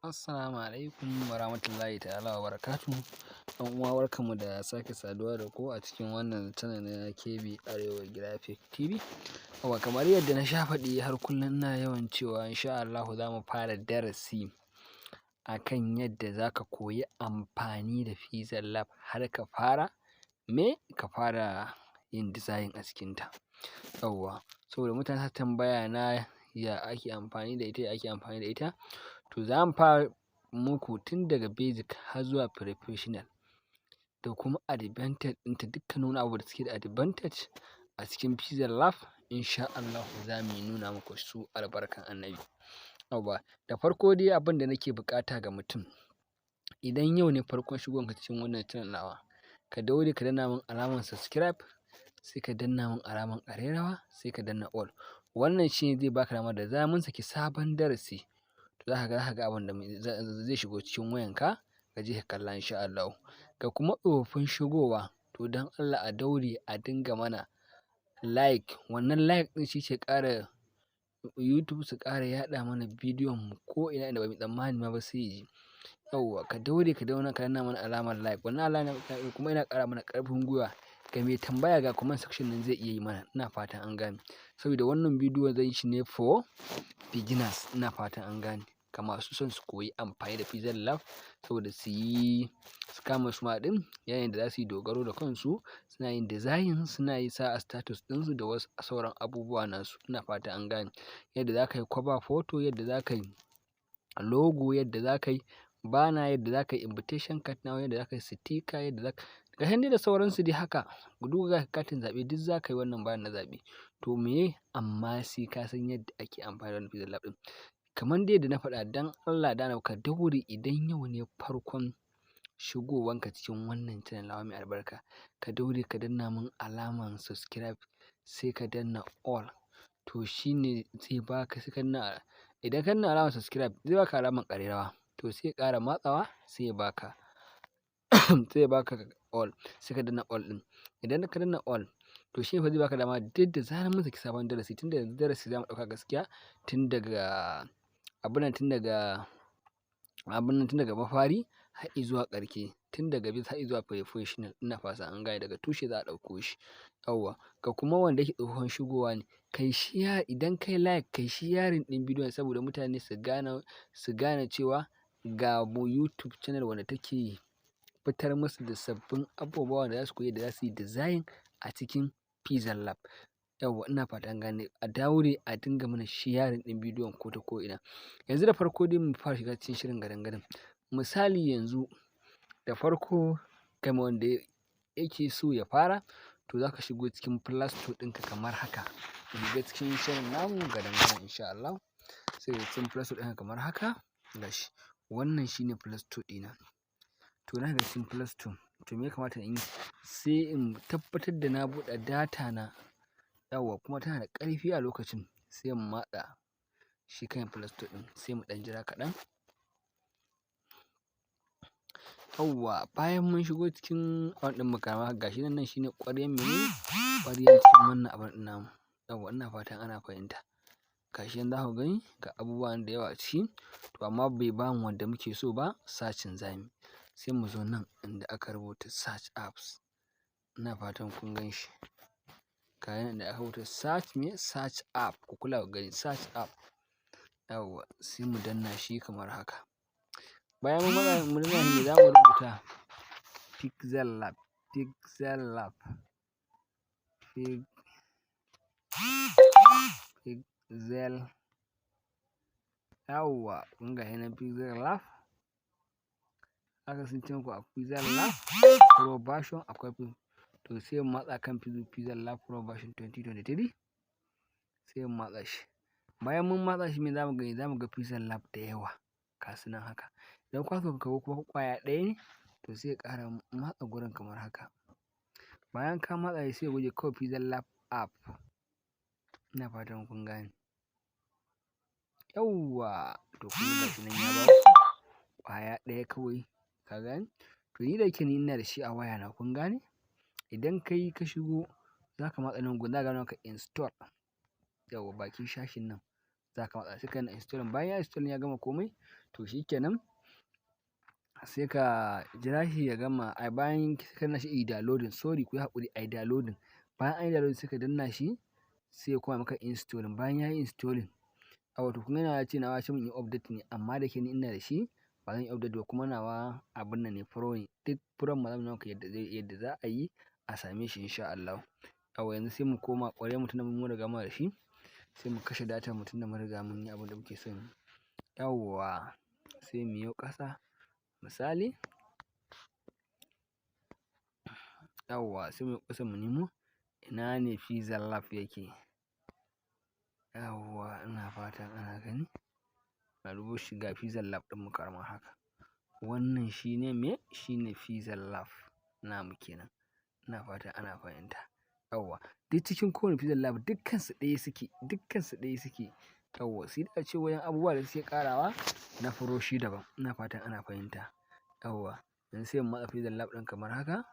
Assalamu alaikum warahmatullahi ta'ala wa barakatuhu. ‘Yan uwa, barkanmu da sake saduwa da ku a cikin wannan channel na KB Arewa Graphic TV. Yawwa, kamar yadda na sha faɗi, har kullum ina yawan cewa insha Allahu za mu fara darasi akan yadda za ka koyi amfani da Pixel Lab har ka fara me ka fara yin design a cikinta. Yawwa, saboda mutane suna tambaya na ya ake amfani da ita, ya ake amfani da ita. To, za mu fara muku tun daga basic har zuwa professional da kuma advantage ɗinta, dukkanin wani abu da suke da advantage a cikin Pixel Lab, insha Allahu za mu nuna muku su, albarkan Annabi. Yawwa, da farko dai abin da nake buƙata ga mutum, idan yau ne farkon shigowanka cikin wannan channel nawa, ka daure ka danna min alamar subscribe, sai ka danna min alamar ƙararrawa, sai ka danna all. Wannan shi ne zai baka dama da zarar mun saki sabon darasi, to za ka ga abin da zai shigo cikin wayanka, ka je ka kalla insha Allahu. Ga kuma tsofaffin shigowa, to don Allah a daure a dinga mana like. Wannan like ɗin shi ke ƙara YouTube su ƙara yaɗa mana bidiyon mu ko ina inda ba mu yi tsammani ma ba sai ya je. Yawwa, ka daure ka dauna ka danna mana alamar like. Wannan alamar like kuma yana ƙara mana ƙarfin gwiwa. Ga mai tambaya, ga comment section nan zai iya yi mana, ina fatan an gane. Saboda wannan bidiyon zan yi shi ne for beginners, ina fatan an gane. Ga masu son su koyi amfani da Pixel Lab saboda su yi su kama suma ɗin yayin da za su yi dogaro da kansu, suna yin design, suna yi sa a status ɗinsu da wasu sauran abubuwa nasu, ina fatan an gane. Yadda za ka yi cover photo, yadda za ka yi logo, yadda za ka yi banner, yadda za ka yi invitation card nawa, yadda za ka yi sticker, yadda za ka ga dai da sauransu dai haka. Duk katin zaɓe, duk za ka yi wannan bayan na zaɓe. To meye, amma sai ka san yadda ake amfani da wannan Pixel Lab ɗin. Kamar dai yadda na faɗa, don Allah dan Annabi ka daure, idan yau ne farkon shigowanka cikin wannan channel nawa mai albarka, ka daure ka danna min alamar subscribe, sai ka danna all. To shine zai baka, sai ka danna, idan ka danna alamar subscribe zai baka alamar ƙararrawa, to sai ka ƙara matsawa, sai ya baka all, sai ka danna all ɗin. Idan ka danna all, to shi ne fa zai baka dama duk da zarar mun saki sabon darasi. Tunda yanzu darasi za mu ɗauka gaskiya tun daga abun nan, tun daga mafari har izuwa ƙarshe, tun daga basic har izuwa professional, ina fata an gane, daga tushe za a ɗauko shi. Yawwa, ga kuma wanda yake tsohon shigowa ne, kai share, idan kai like, kai sharing ɗin bidiyon saboda mutane su gane cewa ga mu YouTube channel wanda take fitar musu da sabbin abubuwa da za su koyi yadda za su yi design a cikin Pixel Lab. Yawwa, ina fatan an gane, a daure a dinga mana sharing ɗin bidiyon ko ta ko'ina. Yanzu da farko dai mu fara shiga cikin shirin gadan-gadan. Misali, yanzu da farko ga wanda yake so ya fara, to za ka shigo cikin Play Store ɗinka kamar haka. Mu shiga cikin shirin namu gadan-gadan insha Allahu. Sai ka cikin Play Store ɗinka kamar haka, gashi. Wannan shine Play Store ɗina. To, na shiga cikin Play Store, to me ya kamata in yi? Sai in tabbatar da na buɗe data na, yawwa, kuma tana da ƙarfi a lokacin, sai in matsa shi kan Play Store ɗin, sai mu ɗan jira kaɗan. Yawwa, bayan mun shigo cikin abun ɗin mu kamar haka, gashi nan, nan shine ƙwaryan mene? Ƙwaryan cikin wannan abun ɗin namu. Yawwa, ina fatan ana fahimta. Gashi nan za ku gani ga abubuwa da yawa a ciki, to amma bai bamu wanda muke so ba, searching za mu yi. Sai mu zo nan inda aka rubuta search apps. Ina fatan kun gan shi. Ga nan inda aka rubuta search me? Search app. Ku kula ku gani, search app. Yawwa, sai mu danna shi kamar haka. Bayan mun matsa mun danna shi, me za mu rubuta? Pixel Lab, Pixel Lab, Pixel. Yawwa, kun ga nan Pixel Lab. Haka sun ce muku a Pixel Lab Pro version akwai, to sai mu matsa kan Pixel Lab Pro version 2023, sai mu matsa shi. Bayan mun matsa shi, me za mu gani? Za mu ga Pixel Lab da yawa, ga su nan haka. Idan kuna so ka ga kuma ƙwaya ɗaya ne, to sai ka ƙara matsa gurin kamar haka. Bayan ka matsa shi, sai ya goge kawai Pixel Lab app. Ina fatan kun gane. Yawwa, to kun ga gashi nan ya baku ƙwaya ɗaya kawai, ka gane? To, ni da yake ni ina da shi a wayana, kun gane? Idan kai ka shigo, za ka matsa nan gun, za ka ga maka install. Yawwa, bakin shashin nan Za ka matsa, sai ka danna installing. Bayan ya installing, ya gama komai, to shikenan, sai ka jira shi ya gama. A bayan ka danna shi yi downloading, sorry, ku yi haƙuri, a yi downloading. Bayan an yi downloading, sai ka danna shi, sai ya koma maka installing. Bayan ya yi installing a, wato kun ga ya ce nawa ce mun yi update ne, amma da ke ni ina da shi, ba zan yi update ba. Kuma nawa abun nan ne, pro ne. Duk pro ma zan nuna muku yadda za a yi a same shi, insha Allah. Yawwa, yanzu sai mu koma ƙwaryar mu, tunda mun riga muna da shi, sai mu kashe data mu, tunda mun riga mun yi abin da muke son yi. Yawwa, sai mu yo ƙasa misali. Yawwa, sai mu yo ƙasa mu nemo ina ne Pixel Lab yake. Yawwa, ina fatan ana gani. Na dubo shi, ga Pixel Lab ɗin mu kamar haka. Wannan shine me? Shine Pixel Lab namu kenan. Ina fatan ana fahimta. Yawwa, duk cikin kowane Pixel Lab dukkansu ɗaya suke, dukkansu ɗaya suke. Yawwa, sai dai a ce wajen abubuwa da suke ƙarawa na pro shi daban. Ina fatan ana fahimta. Yawwa, yanzu sai mu matsa Pixel Lab ɗin kamar haka.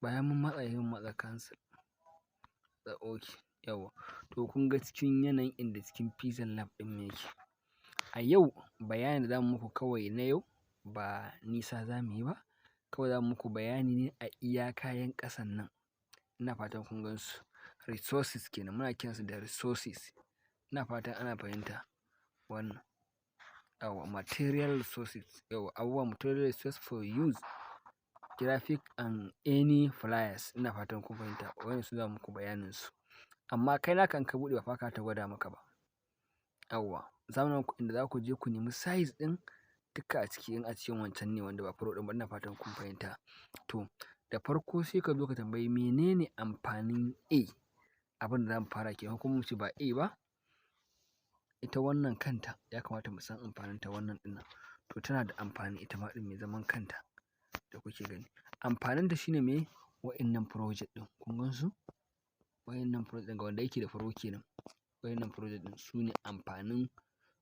Bayan mun matsa, sai mu matsa cancel da okay. Yawwa, to kun ga cikin yanayin inda cikin Pixel Lab ɗin mu yake. A yau bayanin da zamu muku kawai na yau, ba nisa za mu yi ba. Kawai za mu muku bayani ne a iya kayan ƙasan nan. Ina fatan kun gan su. Resources kenan, muna kiransu da resources. Ina fatan ana fahimta wannan. Yawwa, material resources. Yawwa, abubuwan material resources for use graphic and any flyers. Ina fatan kun fahimta. Wannan su za mu muku bayanin su. Amma kai naka in ka buɗe, ba fa haka ta gwada maka ba. Yawwa, za mu nuna muku inda za ku je ku nemi size ɗin duka a ciki, in a cikin wancan ne wanda ba pro ɗin ba. Ina fatan kun fahimta. To, da farko sai ka zo ka tambayi menene amfanin A. Abin da za mu fara kenan, ko kuma mu ce ba A ba. Ita wannan kanta ya kamata mu san amfaninta, wannan ɗin nan. To, tana da amfani ita ma ɗin mai zaman kanta da kuke gani. Amfaninta shine me? Wa'innan project ɗin. Kun gan su? Wa'innan project ɗin, ga wanda yake da pro kenan. Wa'innan project ɗin su ne amfanin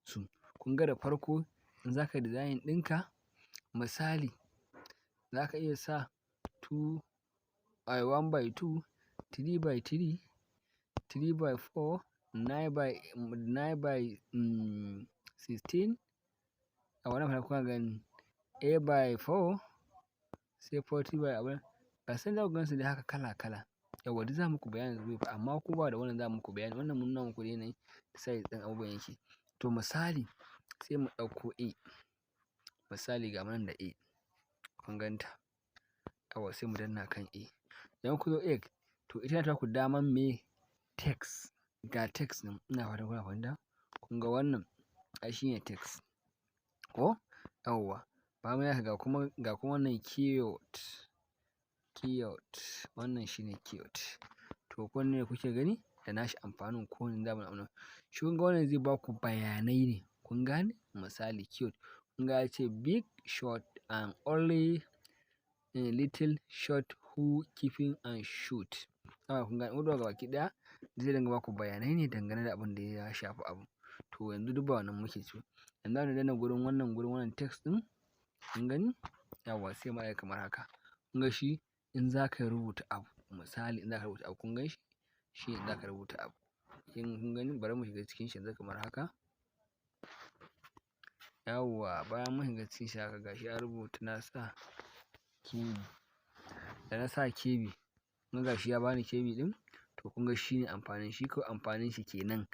su. Kun ga da farko, in za ka yi design ɗinka, misali, za ka iya sa two by one by two, three by three, three by four, nine by 16. A wannan fa kuna gani eight by four, sai 40 by abun. Ga su nan, za ku gansu dai haka kala kala. Yawwa, duk za mu muku bayanin su, amma ko ba da wannan za mu muku bayani. Wannan mun nuna muku yanayin size ɗin abubuwan yake. To, misali, sai mu ɗauko A. Misali, ga mu nan da A. Kun gan ta. Yawwa, sai mu danna kan A. Idan ku zo A, to ita ta baku daman me? Text. Ga text nan, ina fatan kuna fahimta. Kun ga wannan ai shine text. Ko? Yawwa. Bayan mun yi haka, ga kuma wannan keyword. Keyword. Wannan shine keyword. To, kowanne kuke gani da nashi amfanin, kowanne zamu nuna. Shi kun ga wannan zai baku bayanai ne. Kun gane? Misali, keyword. Kun ga ya ce big short and only little short who keeping and shoot. Haka kun gane, ga baki ɗaya zai dinga baku bayanai ne dangane da abin da ya shafi abu. To, yanzu duk ba wannan muke so. Yanzu zamu danna gurin wannan text ɗin. Kun gani? Yawwa, sai mu aika kamar haka. Kun ga shi in za ka rubuta abu, misali in za ka rubuta abu, kun gan shi? Shi in za ka rubuta abu. Kun gani, bari mu shiga cikin shi yanzu kamar haka. Yawwa, bayan mun shiga cikin shi haka, gashi ya rubuta, na sa KB. Da na sa KB, kun ga gashi ya bani KB ɗin. To, kun ga shi ne amfanin shi, kawai amfanin shi kenan.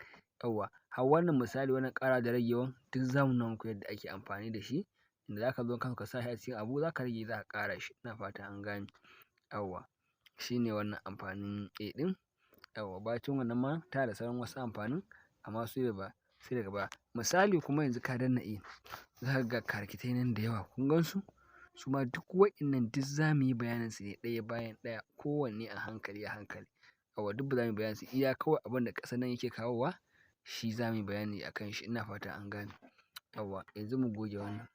Yawwa, har wannan, misali, wannan ƙara da ragewan, duk za mu nuna muku yadda ake amfani da shi. Inda za ka zo kanka sa shi a cikin abu, za ka rage, za ka ƙara shi. Ina fata an gane. Yawwa, shi ne wannan amfanin A ɗin. Yawwa, bacin wannan ma tana da sauran wasu amfanin, amma su ba sai daga baya. Misali kuma, yanzu ka danna A, za ka ga karkitai nan da yawa. Kun gan su? Su ma duk wa'innan duk za mu yi bayanin su ne ɗaya bayan ɗaya, kowanne a hankali a hankali. Yawwa, duk ba za mu yi bayanin su, iya kawai abin da ƙasan nan yake kawowa shi za mu yi bayani a kan shi. Ina fata an gane. Yawwa, yanzu mu goge wannan.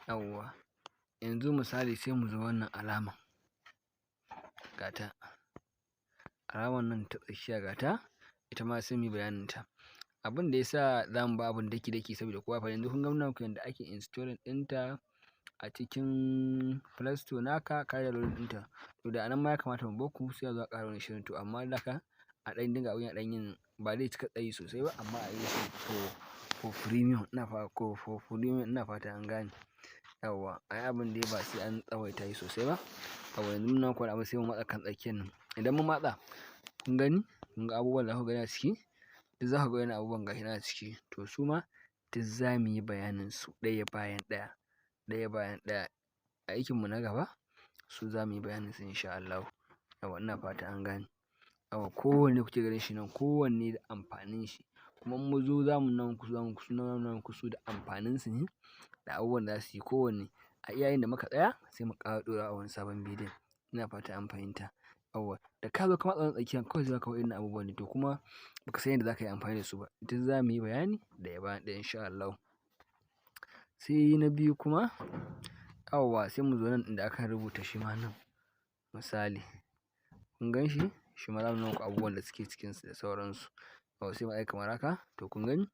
Yawwa, yanzu misali sai mu zo wannan alaman. Ga ta. Alamar nan ta tsakiya, ga ta, ita ma sai mu yi bayanin ta. Abin da ya sa za mu bi abin daki daki saboda kowa ya fahimta. Yanzu kun ga muna muku yanda ake installing ɗinta a cikin Play Store naka, ka yi downloading ɗinta. To, da anan ma ya kamata mu bar ku, sai a zo a ƙara wani shirin. To, amma da haka A ɗan dinga abun yana ɗan yin, ba zai cika tsayi sosai ba, amma a yi shi for premium, ina fa ko for premium, ina fata an gane. Yawwa, a yi abin dai ba sai an tsawaita shi sosai ba. Yawwa, yanzu mun nuna muku wani abu, sai mu matsa kan tsakiyar nan. Idan mun matsa, kun gani, kun ga abubuwan da za ku gani a ciki, duk za ku ga wannan abubuwan gashi nan a ciki. To, su ma duk za mu yi bayanin su ɗaya bayan ɗaya, ɗaya bayan ɗaya. Aikinmu na gaba su za mu yi bayanin su insha Allahu. Yawwa, ina fata an gane. Yawwa, kowanne kuke ganin shi nan, kowanne da amfanin shi. Kuma in mun zo za mu nuna muku, za mu nuna muku su da amfanin su ne da abubuwan da za su yi kowanne. A iya inda muka tsaya, sai mu ƙara ɗorawa a wani sabon bidiyon. Ina fata an fahimta. Yawwa, da ka zo ka matsa wannan tsakiyan, kawai zai baka waɗannan abubuwan ne, to kuma baka san yadda za ka yi amfani da su ba. Duk za mu yi bayani ɗaya bayan ɗaya insha Allahu. Sai na biyu kuma, yawwa, sai mu zo nan inda aka rubuta shi ma nan, misali. Kun gan shi? Shi ma za mu nuna muku abubuwan da suke cikinsu da sauransu. Yawwa, sai mu aika kamar haka. To, kun gani?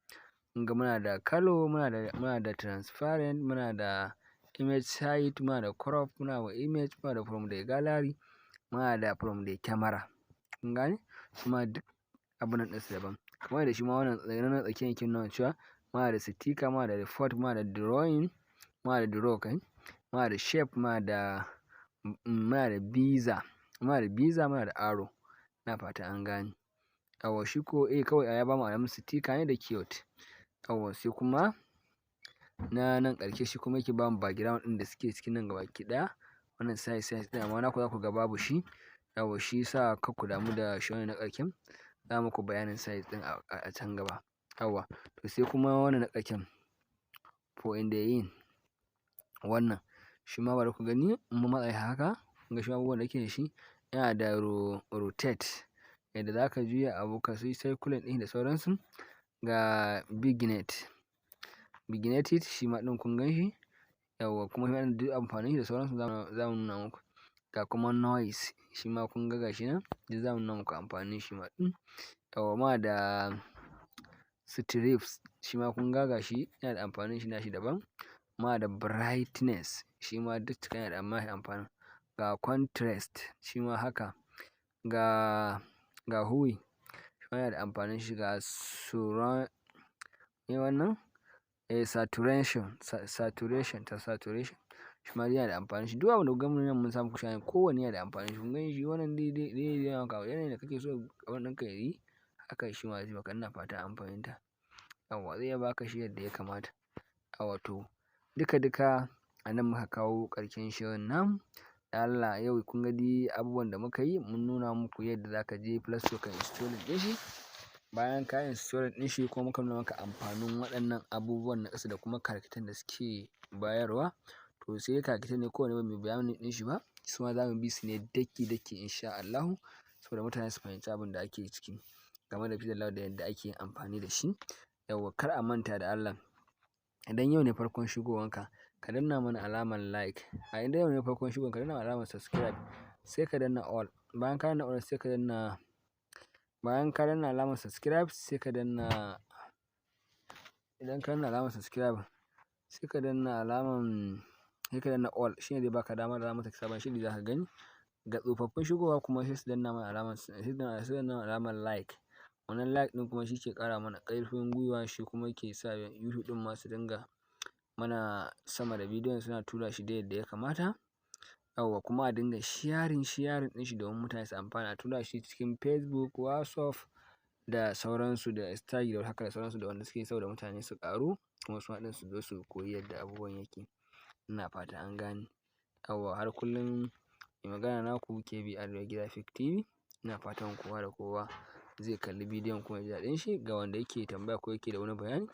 Kun ga muna da color, muna da transparent, muna da image size, muna da crop, muna da image, muna da from the gallery, muna da from the camera. Kun gane? Su ma duk abun nan ɗinsu daban. Kamar yadda shi ma wannan nan tsakiyan yake nuna cewa muna da sticker, muna da report, muna da drawing, muna da draw kai, muna da shape, muna da bezier, muna da bezier, muna da arrow. Ina fata an gane. Yawwa, shi ko kawai ya bamu alamun sticker ne da keyword. Yawwa, sai kuma na nan ƙarshe, shi kuma yake bamu background ɗin da suke cikin nan gabaki ɗaya. Wannan size size ɗin, amma naku za ku ga babu shi. Yawwa, shi yasa kar ku damu da shi wannan na ƙarshen. Za mu muku bayanin size ɗin a can gaba. Yawwa, to sai kuma wannan na ƙarshen, for in the in wannan. Shi ma bari ku gani, in mun matsa shi haka, kun ga shi ma abubuwan da yake da shi, yana da rotate, yadda za ka juya abu ka yi circular ɗin da sauransu. Ga vignette, vignette shi ma ɗin kun gan shi. Yawwa, kuma shi ma ɗin duk amfanin shi da sauransu za mu nuna muku. Ga kuma noise, shi ma kun ga gashi nan, duk za mu nuna muku amfanin shi ma ɗin. Yawwa, muna da stripes, shi ma kun ga gashi yana da amfanin shi nashi daban. Muna da brightness, shi ma duk yana da nashi amfanin. Ga contrast, shi ma haka. Ga hue, shi ma yana da amfanin shi. Ga surround, me wannan? Saturation, saturation ta saturation, shi ma yana da amfanin shi. Duk abin da kuka ga nan mun sa muku shi, kowanne yana da amfanin shi. Kun gan shi wannan dai dai dai maka yanayin da kake so abun ɗinka yayi, haka shi ma zai maka. Ina fata an fahimta. Yawwa, zai iya baka shi yadda ya kamata. Yawwa, to duka duka a nan muka kawo ƙarshen shirin namu. Da Allah yau kun ga dai abubuwan da muka yi, mun nuna muku yadda za ka je Play Store ka installing ɗin shi. Bayan ka installing ɗin shi kuma, muka nuna maka amfanin waɗannan abubuwan na ƙasa da kuma character da suke bayarwa. To, sai character ne kowanne ba mu yi bayanin ɗin shi ba. Su ma za mu bi su ne daki daki insha Allahu, saboda mutane su fahimci abin da ake ciki game da Pixel da yadda ake amfani da shi. Yawwa, kar a manta da Allah. Idan yau ne farkon shigowanka, ka danna mana alamar like. A idan yau ne farkon shigowanka, ka danna alamar subscribe, sai ka danna all. Bayan ka danna all, sai ka danna, bayan ka danna alamar subscribe, sai ka danna, idan ka danna alamar subscribe, sai ka danna alamar, sai ka danna all, shine zai baka dama da zamu saki sabon shiri za ka gani. Ga tsofaffin shigowa kuma, sai su danna mana alamar, sai su danna alamar like. Wannan like ɗin kuma shi ke ƙara mana ƙarfin gwiwa, shi kuma ke sa YouTube ɗin ma su dinga mana sama da bidiyon, suna tura shi da yadda ya kamata. Yawwa, kuma a dinga sharing sharing ɗin shi domin mutane su amfana. A tura shi cikin Facebook, WhatsApp da sauransu, da Instagram haka da sauransu, da wanda suke, saboda mutane su ƙaru kuma su ma ɗin su zo su koyi yadda abubuwan yake. Ina fata an gane. Yawwa, har kullum mai magana naku KB Arewa Graphic TV. Ina fatan kowa da kowa zai kalli bidiyon kuma ya ji daɗin shi. Ga wanda yake tambaya ko yake da wani bayani,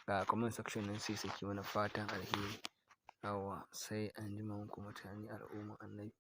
ga comment section nan, sai saki mana fatan alheri. Yawwa, sai anjima muku mutane, al'umma annabi.